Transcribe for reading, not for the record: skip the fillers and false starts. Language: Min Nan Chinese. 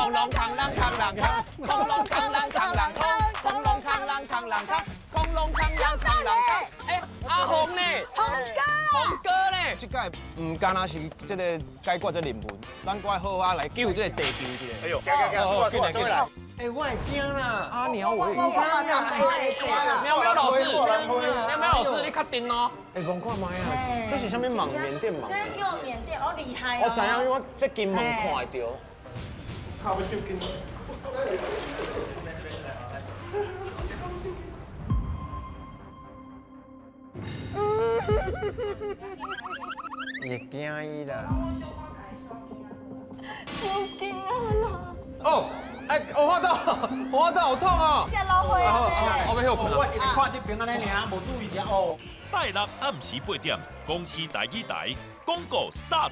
空龍扛啷扛啷扛，空龍扛啷扛啷扛，空龍扛啷扛啷扛，空龍扛啷扛啷扛。哎，阿紅呢？紅哥，紅哥呢？這屆毋干焦是這个解決這任務，咱閣愛好好來救這个地球一下。哎呦，行行行，出來出來出來。哎，我會驚啦！阿鳥我我我喵喵老師，喵喵老師，你確定哦？哎，講看覓啊，這是啥物網？緬甸網？這叫緬甸，哦厲害哦。我知影，因為我這金門看會著。靠欲丟金。會驚伊啦。傷驚啊啦！哦，哎，我發到，我發到好痛啊！這老歲啊！我欲歇睏我一直看這邊按呢爾，無注意者哦。拜六暗時8點，公視台語台廣告 start。